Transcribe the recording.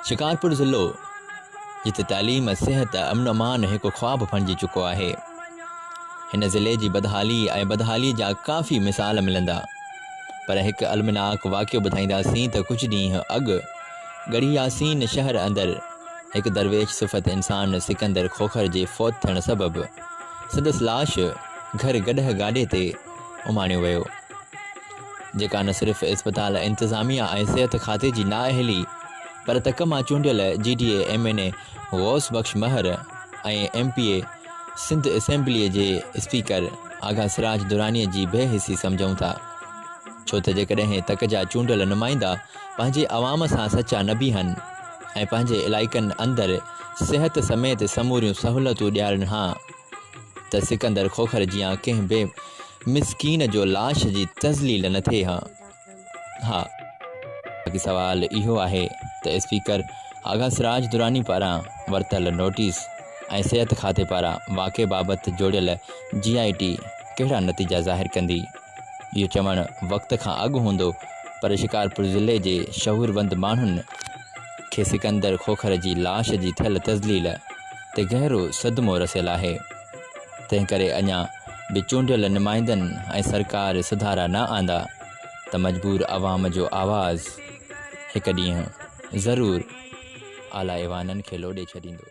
شڪارپور ضلعو جتي تعليم، صحت، امن امان هڪ خواب بڻجي چڪو آهي. هن ضلعي جي بدحالي ۽ بدحالي جا ڪافي مثال ملندا پر هڪ المناڪ واقعو ٻڌائينداسين ته ڪجهه ڏينهن اڳ ڳڙهي ياسين شهر اندر هڪ درويش صفت انسان سڪندر کوکر جي فوت ٿيڻ سبب سندس لاش گهر گڏهه گاڏي تي اماڻيو ويو. جيڪا نه صرف اسپتال انتظاميا ۽ صحت کاتي جي نااهلي پر تڪ مان چونڊيل G D A M N A Ghaus Bakhsh Mahar ۽ M P A Sindh اسيمبليء جي اسپيڪر آغا سراج درانيء جي بي حسي سمجهون ٿا ڇو ته جيڪڏهن تڪ جا چونڊيل نمائندا پنهنجي عوام سان سچا نه بيهن ۽ پنهنجي علائقن اندر صحت سميت سموريون سهولتون ڏيارين ها ته سڪندر کوکر جيان ڪنهن به مسڪين جو لاش جي تذليل نه ٿئي ها. ها. باقي سوال اهو آهي ته اسپيڪر آغا سراج دراني پاران ورتل نوٽيس ۽ صحت کاتي پاران واقعي بابت جوڙيل جي آء ٽي ڪهڙا نتيجا ظاهر ڪندي؟ اهو چوڻ وقت کان اڳ هوندو پر شڪارپور ضلعي جي شعوروند ماڻهن کي سڪندر کوکر جي لاش جي ٿيل تذليل تي گهرو صدمو رسيل آهي، تنهن ڪري اڃا به چونڊيل نمائندن ۽ سرڪار سڌارا نه آندا ته مجبور عوام جو آواز هڪ ڏينهن ضرور اعليٰ ايوانن کي لوڏي ڇڏيندو.